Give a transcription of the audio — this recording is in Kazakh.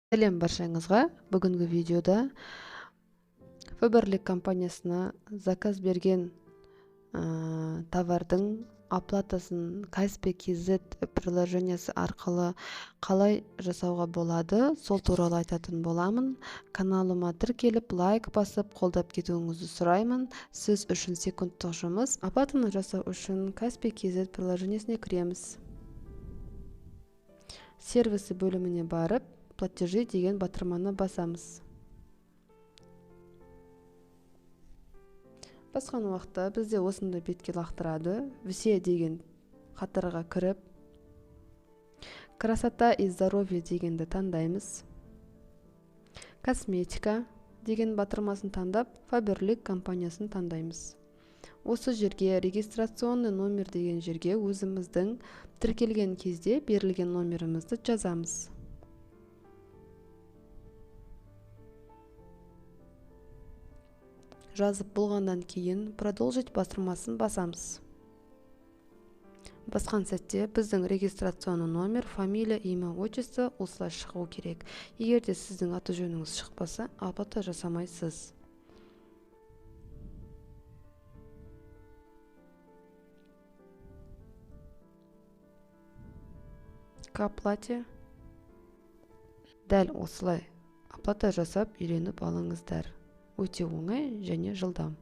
Сәлем баршаңызға. Бүгінгі видеода Faberlic компаниясына заказ берген товардың оплатасын Kaspi KZ приложениесі арқылы қалай жасауға болады, сол туралы айтатын боламын. Каналыма тіркеліп, лайк басып, қолдап кетуіңізді сұраймын. Сіз үшін секундтық жұмыс. Оплатаны жасау үшін Kaspi KZ приложениесіне кіреміз. Сервисі бөліміне барып, платежи деген батырманы басамыз. Басқан уақытта бізде осындай бетке лақтырады. Все деген қатарға кіріп, красота и здоровье дегенді таңдаймыз. Косметика деген батырмасын таңдап, Faberlic компаниясын таңдаймыз. Осы жерге регистрационный номер деген жерге өзіміздің тіркелген кезде берілген номерімізді жазамыз. Жазып болғаннан кейін продолжить батырмасын басамыз. Басқан сәтте біздің регистрационный номер, фамилия, имя, отчество осылай шығу керек. Егер де сіздің аты жөніңіз шықпаса, оплата жасамайсыз. К оплате. Дәл осылай оплата жасап үйреніп алыңыздар. Өте оңай және жылдам.